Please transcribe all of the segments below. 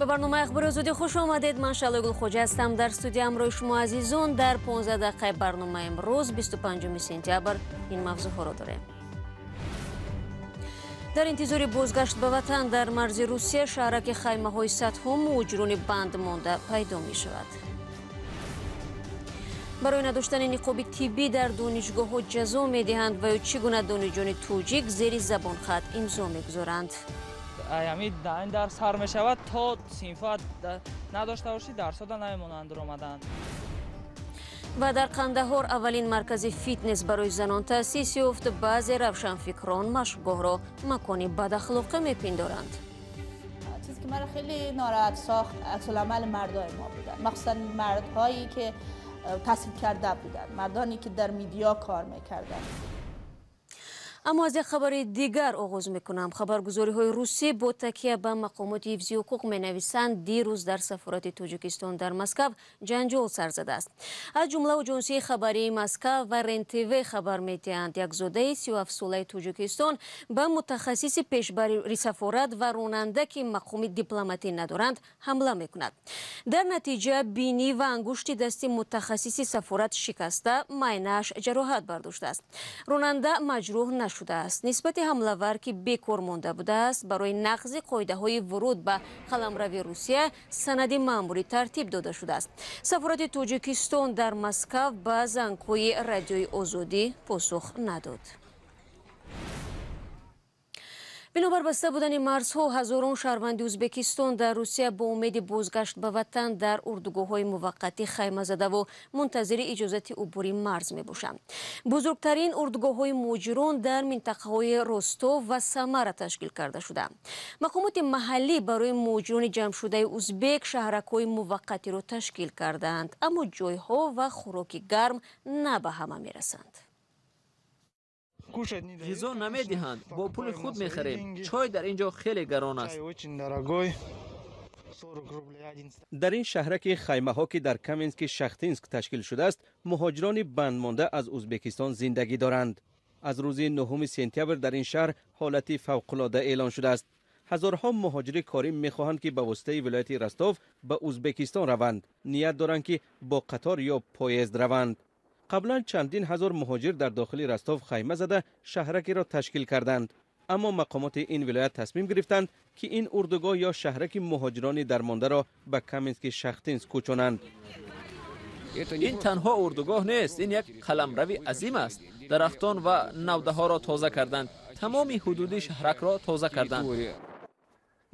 Ба барномаи Ахбори Озодӣ хуш омадед. Ман Шаҳлои Гулхоҷа ҳастам. Дар студия ҳамроҳи шумо азизон дар 15 дақиқаи барномаи имрӯз 25 сентябр ин мавзӯъҳоро дорем. Дар интизори бозгашт ба ватан дар марзи Русия шаҳраки хаймаҳои садҳо муҳоҷирони банд монда пайдо мешавад. Барои надоштани ниқоби тиббӣ дар донишгоҳҳо ҷазо медиҳанд ва ё чӣ гуна донишҷӯёни тоҷик зери забонхат имзо мегузоранд. Ин дарс сар мешавад то синфа надошта бошӣ, дарсода намемонанд омадан. Ва дар Қандаҳор аввалин маркази фитнес барои занон таъсис ёфт. Баъзе равшанфикрон машқгоҳро макони бадахлоқӣ мепиндоранд. Чизе ки маро хеле нороҳат сохт аксулъамали мардои мо буданд, махсусан мардҳое ки таҳсил карда буданд, мардоне ки дар медиа кор мекарданд. Аммо аз як хабари дигар оғоз мекунам. Хабаргузориҳои русӣ бо такя ба мақомоти ҳифзи ҳуқуқ менависанд, дирӯз дар сафорати Тоҷикистон дар Москав ҷанҷол сар задааст. Аз ҷумла оҷонсии хабарии Москав ва РЕН-ТВ хабар медиҳанд. Як зодаи 37-солаи Тоҷикистон ба мутахассиси пешбари сафорат ва ронанда, ки мақоми дипломатӣ надоранд, ҳамла мекунад. Дар натиҷа бинӣ ва ангушти дасти мутахассиси сафорат шикаста, майнааш ҷароҳат бардоштааст. Ронанда маҷрӯҳ нашудааст. Нисбати ҳамлавар, ки бекор монда будааст, барои нақзи қоидаҳои вуруд ба қаламрави Русия санади маъмурӣ тартиб дода шудааст. Сафорати Тоҷикистон дар Москав ба зангҳои Радиои Озодӣ посух надод. Бинобар баста будани марзҳо, ҳазорон шаҳрванди Ӯзбекистон дар Русия бо умеди бозгашт ба ватан дар урдугоҳҳои муваққатӣ хайма задаву мунтазири иҷозати убури марз мебошанд. Бузургтарин урдугоҳҳои муҳоҷирон дар минтақаҳои Ростов ва Самара ташкил карда шуданд. Мақомоти маҳаллӣ барои муҳоҷирони ҷамъшудаи узбек шаҳракҳои муваққатиро ташкил кардаанд, аммо ҷойҳо ва хӯроки гарм на ба ҳама мерасанд. Ғизо намедиҳанд, бо пули худ мехарем. Чой дар ин ҷо хеле гарон аст. Дар ин шаҳраки хаймаҳо, ки дар Каменски Шахтинск ташкил шудааст, муҳоҷирони бандмонда аз Ӯзбекистон зиндагӣ доранд. Аз рӯзи 9 сентябр дар ин шаҳр ҳолати фавқулода эълон шудааст. Ҳазорҳо муҳоҷири корӣ мехоҳанд, ки ба воситаи вилояти Ростов ба Ӯзбекистон раванд. Ният доранд, ки бо қатор ё поезд раванд. Қаблан чандин ҳазор муҳоҷир дар дохили Ростов хайма зада шаҳракеро ташкил карданд. Аммо мақомоти ин вилоят тасмим гирифтанд, ки ин урдугоҳ ё шаҳраки муҳоҷирони дармондаро ба Каменски Шахтинск кӯчонанд. Ин танҳо урдугоҳ нест, ин як қаламрави азим аст. Дарахтон ва навдаҳоро тоза карданд, тамоми ҳудуди шаҳракро тоза карданд.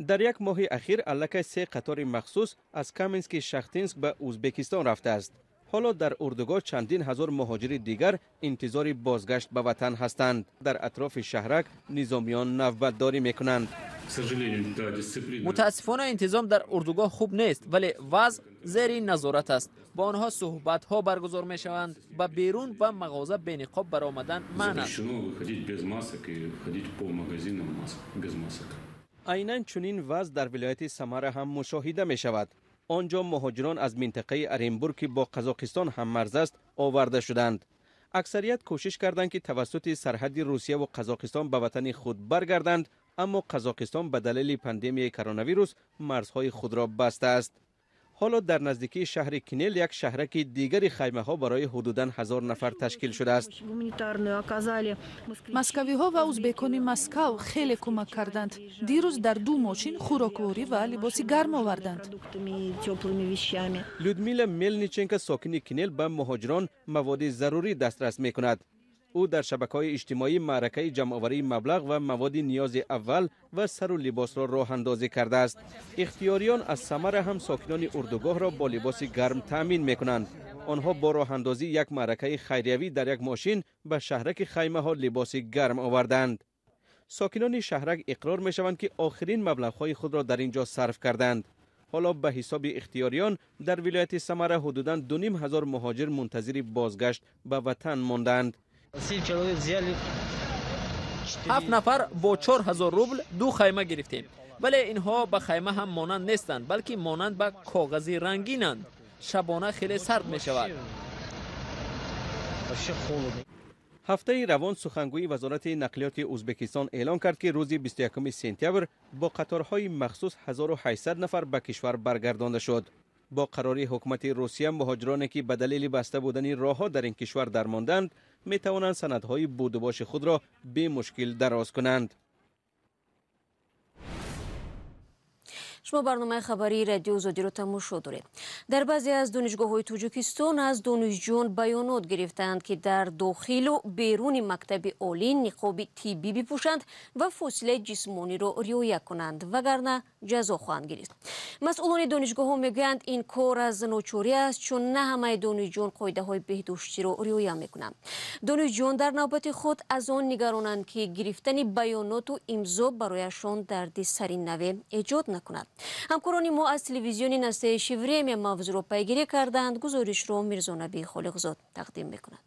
Дар як моҳи ахир аллакай 3 қатори махсус аз Каменски Шахтинск ба Ӯзбекистон рафтааст. Ҳоло дар урдугоҳ чандин ҳазор муҳоҷири дигар интизори бозгашт ба ватан ҳастанд. Дар атрофи шаҳрак низомиён навбатдорӣ мекунанд. Мутаассифона, интизом дар урдугоҳ хуб нест, вале вазъ зери назорат аст. Бо онҳо суҳбатҳо баргузор мешаванд. Ба берун ва мағоза бениқоб баромадан манъ аст. Айнан чунин вазъ дар вилояти Самара ҳам мушоҳида мешавад. Он ҷо муҳоҷирон аз минтақаи Оренбург, ки бо Қазоқистон ҳаммарз аст, оварда шуданд. Аксарият кӯшиш карданд, ки тавассути сарҳади Русия ва Қазоқистон ба ватани худ баргарданд, аммо Қазоқистон ба далели пандемияи коронавирус марзҳои худро бастааст. Ҳоло дар наздикии шаҳри Кинел як шаҳраки дигари хаймаҳо барои ҳудудан 1000 нафар ташкил шудааст. Москавиҳо ва узбекони Москав хеле кӯмак карданд. Дирӯз дар 2 мошин хӯрокворӣ ва либоси гарм оварданд. Людмила Мелниченко, сокини Кинел, ба муҳоҷирон маводи зарурӣ дастрас мекунад. Ӯ дар шабакаҳои иҷтимоӣ маъракаи ҷамъоварии маблағ ва маводи ниёзи аввал ва сару либосро роҳандозӣ кардааст. Ихтиёриён аз Самара ҳам сокинони урдугоҳро бо либоси гарм таъмин мекунанд. Онҳо бо роҳандозии як маъракаи хайриявӣ дар як мошин ба шаҳраки хаймаҳо либоси гарм оварданд. Сокинони шаҳрак иқрор мешаванд, ки охирин маблағҳои худро дар ин ҷо сарф карданд. Ҳоло ба ҳисоби ихтиёриён дар вилояти Самара ҳудудан 2500 муҳоҷир мунтазири бозгашт ба ватан мондаанд. 7 нафар бо 4000 рубл 2 хайма гирифтем, вале инҳо ба хайма ҳам монанд нестанд, балки монанд ба коғази рангинанд. Шабона хеле сард мешавад. Ҳафтаи равон сухангӯи Вазорати нақлиёти Ӯзбекистон эълон кард, ки рӯзи 21 сентябр бо қаторҳои махсус 1800 нафар ба кишвар баргардонда шуд. Бо қарори ҳукумати Русия, муҳоҷироне ки ба далели баста будани роҳҳо дар ин кишвар дармонданд, метавонанд санадҳои будубоши худро бемушкил дароз кунанд. Шумо барномаи хабарии Радио Озодиро тамошо доред. Дар баъзе аз донишгоҳҳои Тоҷикистон аз донишҷӯён баёнот гирифтаанд, ки дар дохилу беруни мактаби олӣ ниқоби тиббӣ бипӯшанд ва фосилаи ҷисмониро риоя кунанд, вагарна ҷазо хоҳанд гирифт. Масъулони донишгоҳҳо мегӯянд, ин кор аз ночорӣ аст, чун на ҳамаи донишҷӯён қоидаҳои беҳдоштиро риоя мекунанд. Донишҷӯён дар навбати худ аз он нигаронанд, ки гирифтани баёноту имзо барояшон дарди сари наве эҷод накунад. Ҳамкорони мо аз телевизиони Настоящее время мавзӯъро пайгирӣ карданд. Гузоришро Мирзонаби Холиқзод тақдим мекунад.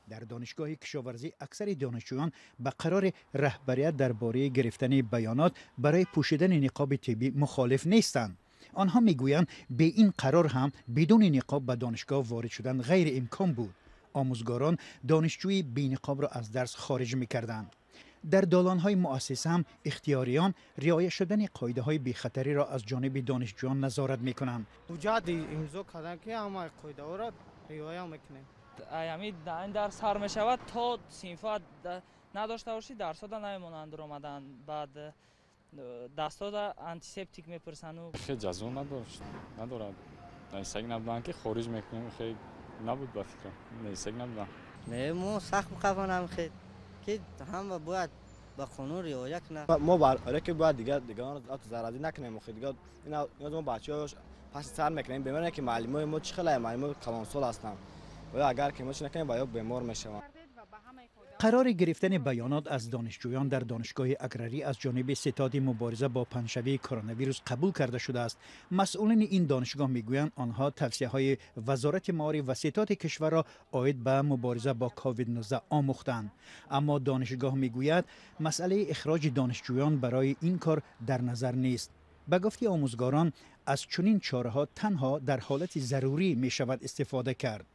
Дар донишгоҳи кишоварзӣ аксари донишҷӯён ба қарори раҳбарият дар бораи гирифтани баёнот барои пӯшидани ниқоби тиббӣ мухолиф нестанд. Онҳо мегӯянд, бе ин қарор ҳам бидуни ниқоб ба донишгоҳ ворид шудан ғайриимкон буд. Омӯзгорон донишҷӯи бениқобро аз дарс хориҷ мекарданд. Дар долонҳои муассиса ҳам ихтиёриён риоя шудани қоидаҳои бехатариро аз ҷониби донишҷӯён назорат мекунанд. Ҳуҷҷат имзо кардан, ки ҳамаи қоидаҳоро риоя мекунем. Ин дарс сар мешавад, то синфа надошта бошӣ, дарсода намемонанд омадан. Баъд дастода антисептик мепурсанд. Хеле ҷазо надорад. Нависагӣ набуданд, ки хориҷ мекунем, хеле набуд ба фикрам. Нависагӣ набуданд. Не, мо сахт муқафанам, хеле ки ҳама бояд ба қонун риоя кунад. Мо барои ки бояд дигаронро зарари накунем, дигар мо бачаҳо паси сар мекунем, бемор ки муаллимои мо чӣ хеле муаллимои калонсол ҳастанд. Ва агар ки мо чӣ накунем, ва ё бемор мешаванд. Қарори гирифтани баёнот аз донишҷӯён дар донишгоҳи аграрӣ аз ҷониби ситоди мубориза бо паҳншавии коронавирус қабул карда шудааст. Масъулини ин донишгоҳ мегӯянд, онҳо тавсияҳои Вазорати маориф ва ситоди кишварро оид ба мубориза бо ковид-19 омӯхтанд. Аммо донишгоҳ мегӯяд, масъалаи ихроҷи донишҷӯён барои ин кор дар назар нест. Ба гуфти омӯзгорон, аз чунин чораҳо танҳо дар ҳолати зарурӣ мешавад истифода кард.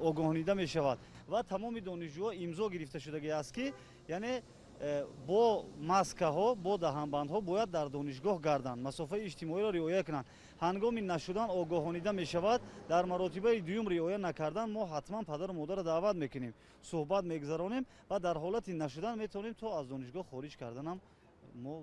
Огоҳонида мешавад ва тамоми донишҷӯҳо имзо гирифта шудагӣ аст, ки яъне бо маскаҳо, бо даҳанбандҳо бояд дар донишгоҳ гарданд, масофаи иҷтимоиро риоя кунанд. Ҳангоми нашудан огоҳонида мешавад. Дар маротибаи дуюм риоя накардан мо ҳатман падару модарро даъват мекунем, суҳбат мегузаронем ва дар ҳолати нашудан метавонем то аз донишгоҳ хориҷ карданам мо.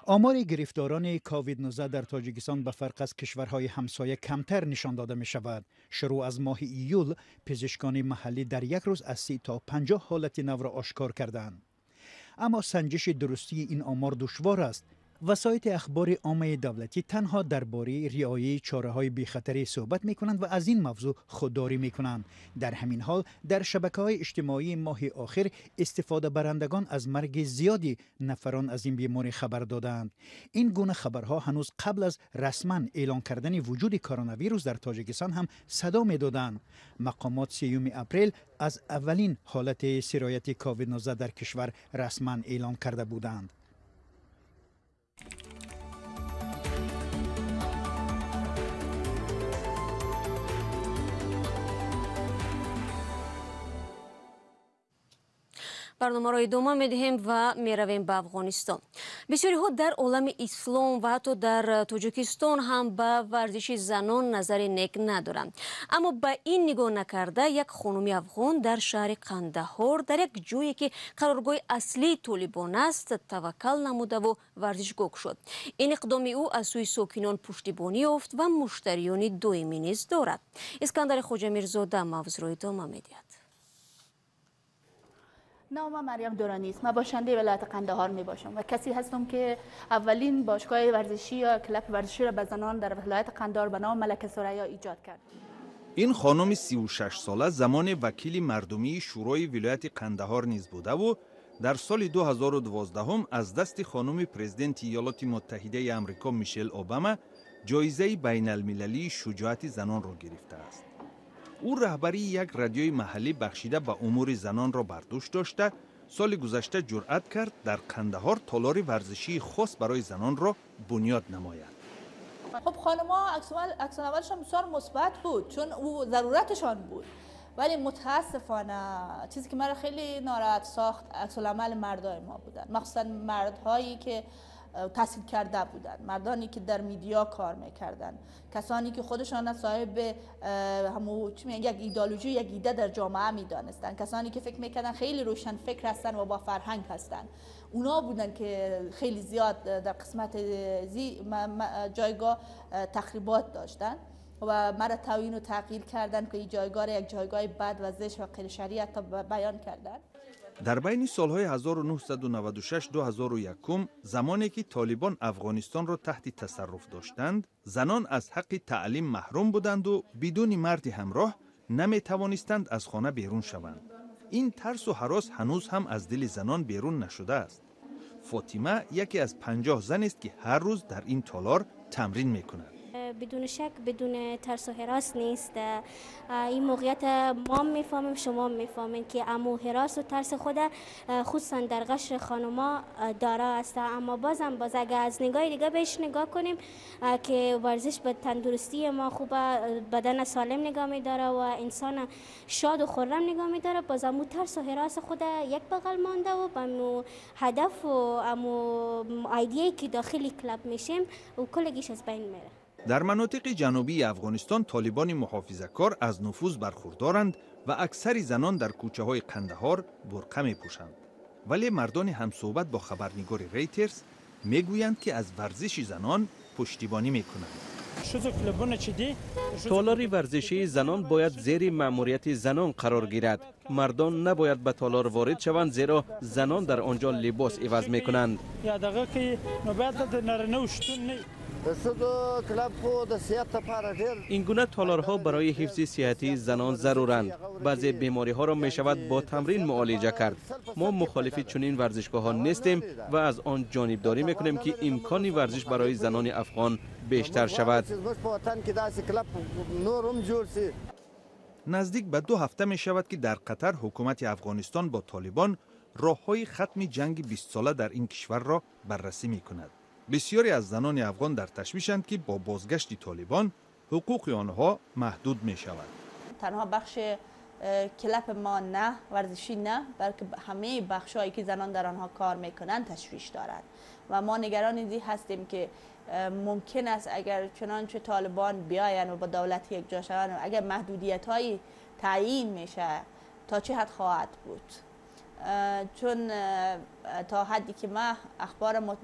Омори гирифторони ковид-19 дар Тоҷикистон ба фарқ аз кишварҳои ҳамсоя камтар нишон дода мешавад. Шурӯъ аз моҳи июл пизишкони маҳаллӣ дар як рӯз аз 30 то 50 ҳолати навро ошкор карданд. Аммо санҷиши дурустии ин омор душвор аст. Васоити ахбори оммаи давлатӣ танҳо дар бораи риояи чораҳои бехатарӣ суҳбат мекунанд ва аз ин мавзӯъ худдорӣ мекунанд. Дар ҳамин ҳол дар шабакаҳои иҷтимоии моҳи охир истифодабарандагон аз марги зиёди нафарон аз ин беморӣ хабар додаанд. Ин гуна хабарҳо ҳанӯз қабл аз расман эълон кардани вуҷуди коронавирус дар Тоҷикистон ҳам садо медоданд. Мақомот 3 апрел аз аввалин ҳолати сирояти ковид-19 дар кишвар расман эълон карда буданд. Барномаро идома медиҳем ва меравем ба Афғонистон. Бисёриҳо дар олами ислом ва ҳатто дар Тоҷикистон ҳам ба варзиши занон назари нек надоранд. Аммо ба ин нигоҳ накарда, як хонуми афғон дар шаҳри Қандаҳор, дар як ҷое ки қароргоҳи аслии толибон аст, таваккал намудаву варзишгоҳ шуд. Ин иқдоми ӯ аз сӯи сокинон пуштибонӣ ёфт ва муштариёни доимӣ низ дорад. Искандари Хоҷамирзода мавзӯъро идома медиҳад. نام من مریم دورانی است. من باشنده ولایت قندهار می باشم و کسی هستم که اولین باشگاه ورزشی یا کلپ ورزشی را به زنان در ولایت قندهار به نام ملکه ثریا ایجاد کرد. این خانم 36 ساله زمان وکیل مردمی شورای ولایت قندهار نیز بوده و در سال 2012 از دست خانم پرزیدنت ایالات متحده آمریکا میشل اوباما جایزه بین المللی شجاعت زنان را گرفته است. او رهبری یک رادیوی محلی بخشیده به امور زنان را بر دوش داشته، سال گذشته جرأت کرد در قندهار تالار ورزشی خاص برای زنان را بنیاد نماید. خب خانم‌ها عکس العملشان بسیار مثبت بود، چون او ضرورتشان بود. ولی متاسفانه چیزی که مرا خیلی ناراحت ساخت عکس العمل مردای ما بودن، مخصوصا مردهایی که تحصیل کرده بودن، مردانی که در media کار میکردن، کسانی که خودشان صاحب همو چی میگن یک ایدئولوژی، یک ایده در جامعه میدانستن، کسانی که فکر میکردن خیلی روشن فکر هستن و با فرهنگ هستن، اونا بودن که خیلی زیاد در قسمت زی جایگاه تخریبات داشتن و مرا توهین و تغییر کردن که این جایگاه یک جایگاه بد و زشت و غیر شرعی حتی بیان کردن. Дар байни солҳои 1996-2001, замоне ки толибон Афғонистонро таҳти тасарруф доштанд, занон аз ҳаққи таълим маҳрум буданду бидуни марди ҳамроҳ наметавонистанд аз хона берун шаванд. Ин тарсу ҳарос ҳанӯз ҳам аз дили занон берун нашудааст. Фотима яке аз 50 занест, ки ҳар рӯз дар ин толор тамрин мекунад. بدون شک بدون ترس و هراس نیست. این موقعیت ما میفهمیم، شما میفهمین که امو هراس و ترس خود خصوصا در قشر خانوما دارا است. اما بازم باز اگه از نگاه دیگه بهش نگاه کنیم که ورزش به تندرستی ما خوب، بدن سالم نگاه میداره و انسان شاد و خرم نگاه میداره، باز امو ترس و هراس خود یک بغل مانده و با امو هدف و امو ایده که داخلی کلاب میشیم و کلگیش از بین میره. Дар манотиқи ҷанубии Афғонистон толибони муҳофизакор аз нуфуз бархурдоранд ва аксари занон дар кӯчаҳои Қандаҳор бурқа мепӯшанд. Вале мардони ҳамсӯҳбат бо хабарнигори Рейтерс мегӯянд, ки аз варзиши занон пуштибонӣ мекунанд. Толори варзишии занон бояд зери маъмурияти занон қарор гирад. Мардон набояд ба толор ворид шаванд, зеро занон дар он ҷо либос иваз мекунанд. Ин гуна толорҳо барои ҳифзи сиҳатии занон заруранд. Баъзе бемориҳоро мешавад бо тамрин муолиҷа кард. Мо мухолифи чунин варзишгоҳҳо нестем ва аз он ҷонибдорӣ мекунем, ки имкони варзиш барои занони афғон бештар шавад. Наздик ба 2 ҳафта мешавад, ки дар Қатар ҳукумати Афғонистон бо толибон роҳҳои хатми ҷанги 20сола дар ин кишварро баррасӣ мекунад. Бисёре аз занони афғон дар ташвишанд, ки бо бозгашти толибон ҳуқуқи онҳо маҳдуд мешавад. Танҳо бахш کلپ ما نه، ورزشی نه، بلکه همه بخش‌هایی که زنان در آنها کار میکنند تشویش دارند و ما نگران این هستیم که ممکن است اگر چنانچه طالبان بیاین و با دولت یک جا شوند و اگر محدودیت‌هایی تعیین میشه تا چه حد خواهد بود. چون تا حدی که من اخبار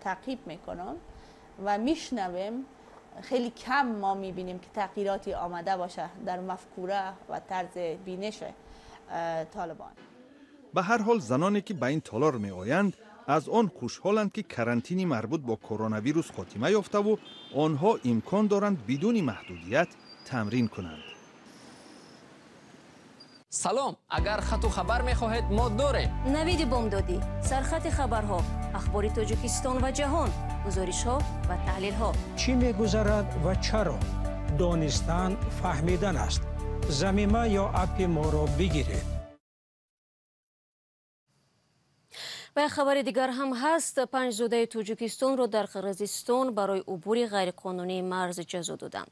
تعقیب میکنم و میشنویم، خیلی کم ما میبینیم که تغییراتی آمده باشه در مفکوره و طرز بینش طالبان. Ба ҳар ҳол, заноне ки ба ин толор меоянд, аз он хушҳоланд, ки карантини марбут бо коронавирус хотима ёфтаву онҳо имкон доранд бидуни маҳдудият тамрин кунанд. Салом, агар хату хабар мехоҳед, мо дорем. Навиди бомдодӣ, сархати хабарҳо, ахбори Тоҷикистон ва ҷаҳон, гузоришҳо ва таҳлилҳо. Чӣ мегузарад ва чаро? Донистан фаҳмидан аст. Замима ё аппи моро бигиред. Ва як хабари дигар ҳам ҳаст. 5 зодаи Тоҷикистонро дар Қирғизистон барои убури ғайриқонунии марз ҷазо доданд.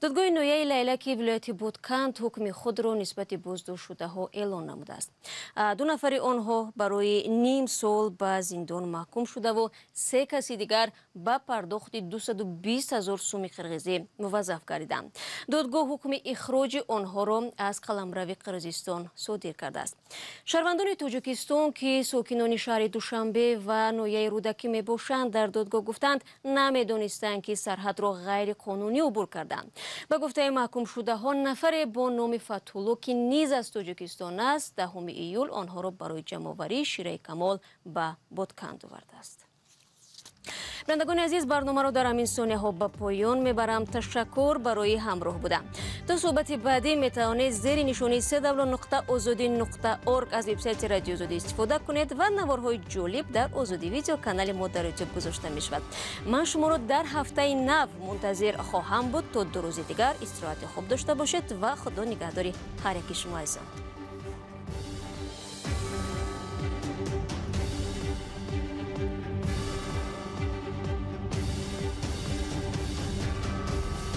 Додгоҳи ноҳияи Лайлаки вилояти Бутканд ҳукми худро нисбати боздоштшудаҳо эълон намудааст. 2 нафари онҳо барои ним сол ба зиндон маҳкум шудаву 3 каси дигар ба пардохти 220 ҳазор суми қирғизӣ муваззаф гардиданд. Додгоҳ ҳукми ихроҷи онҳоро аз қаламрави Қирғизистон содир кардааст. Шаҳрвандони Тоҷикистон, ки сокинони шаҳри Душанбе ва ноҳияи Рӯдакӣ мебошанд, дар додгоҳ гуфтанд, намедонистанд, ки сарҳадро ғайриқонунӣ убур карданд. Ба гуфтаи маҳкумшудаҳо, нафаре бо номи Фатҳулло, ки низ аз Тоҷикистон аст, 10 июл онҳоро барои ҷамъоварии шираи камол ба Ботканд овардааст. Бинандагони азиз, барномаро дар ҳамин сонияҳо ба поён мебарам. Ташаккур барои ҳамроҳ будан. То суҳбати баъдӣ метавонед зери нишонаи www.ozodi.org аз вебсайти Радио Озодӣ истифода кунед ва наворҳои ҷолиб дар Озодӣ видео канали мо дар Ютуб гузошта мешавад. Ман шуморо дар ҳафтаи нав мунтазир хоҳам буд. То 2 рӯзи дигар истироҳати хуб дошта бошед ва Худо нигаҳдори ҳар яки шумо азизон.